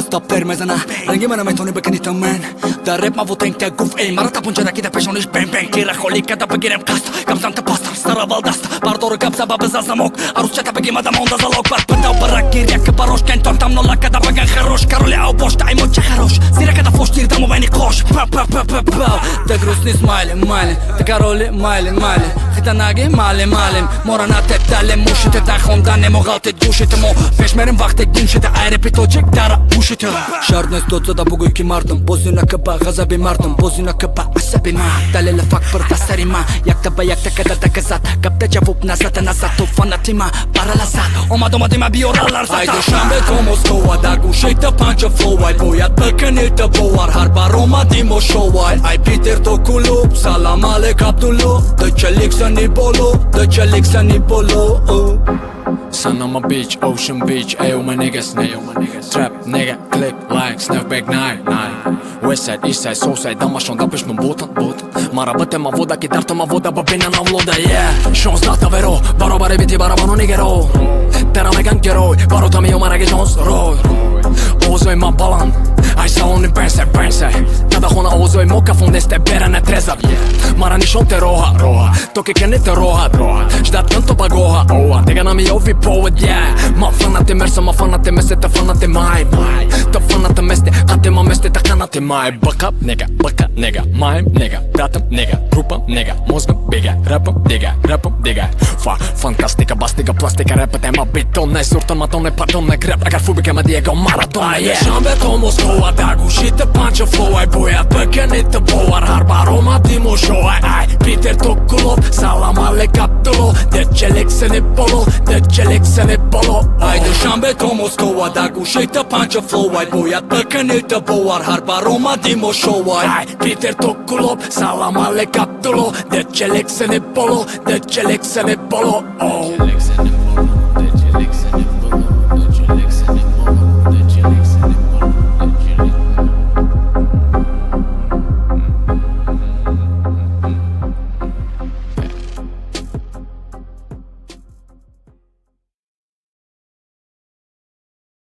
Офтоб тер мезана, ранги мана метони бикини ту мен. Дар реп маву тенг та гуфт, эй, мара тапонча кида пешониш бен бен. Кира холи када бигирем қаст, гапзан та паст, саравал даст. Бардору гап заба биза замок. Арусчата бигим адам онда залог. Бар битав барак гир як барош кен тон там нола када баган хорош. Короли ау бош таймо ча хорош. Зира када фош тир даму вайни қош. Па па па па па. Ты грустный смайли, майли. Ты короли, майли, майли. Хитанаги, мали, малим. Мора на те дали мушите та хонда немо ғалте гӯшите мо. Пеш мерем вақте гум шида ай репи тоҷик дара гӯшите. Шарт нест дод зада бугӯй ки мардум. Бозӣ нака ба ғазаби мардум. Бозӣ нака ба асаби ма. Далели факт пир дастари ма. Якта ба якта када доказать. Гапта ҷавоб назада назад. Ту фанати ма бара лаззат. Омад омади ма биёра ларзата. Ай Душанбе то Москова дар гӯшита панҷа фловай. Бояд бикунӣ ту бовар ҳар баромади мо шовай. Ай Питер то Кулуб, салам алейк Абдулло. Ду чаликсани боло, ду чаликсани боло. Son on my beach, ocean beach, ayo my niggas, ayo my niggas. Trap nigga, click like, snapback nine, nine. West side, east side, south side, дамашон да пеш ман ботан, ботан. Мара бате ма вода ки дар ма вода ба бина навлода, yeah. 16 веро, баробари бити барабану нигеро. Тера меган герой, барота ми омараги ҷонс рой. Овозои ма баланд, ай салони бенсе, бенсе. Када хона овозои мо кафон десте беране трезат. Мара нишон те роҳа, роҳа. То ки кени те роҳат, роҳат. Ждать кан то пагоҳа, оа. Дега намеёви повод, yeah. Ма фанати мерса, ма фанати месте, та фанати май, май. Та фаната месте, қати ма месте, та қанати май. Бака, нега, бака, нега, майм, нега, братам, нега, группам, нега, мозгам, бега, рэпам, дига, рэпам, дига. Фа, фантастика, бастика, пластика, рэпа, тема, бетон, не суртан, матон, пардон, не греб, агар фу бигема Диего Марадона, yeah. Душанбе то Москова дар гӯшита панҷа фловай. Бояд бикунӣ ту бовар ҳар баромади мо шовай. Ай Питер то Кулоб, салам алейк Абдулло. Дечеликсени боло, дечеликсени боло. Ай Душанбе то Москова дар гӯшита панҷа фловай. Бояд бикунӣ ту бовар ҳар баромади мо шовай. Ай Питер то Кулоб, салам алейк Абдулло. Дечеликсени боло, дечеликсени боло. Oh.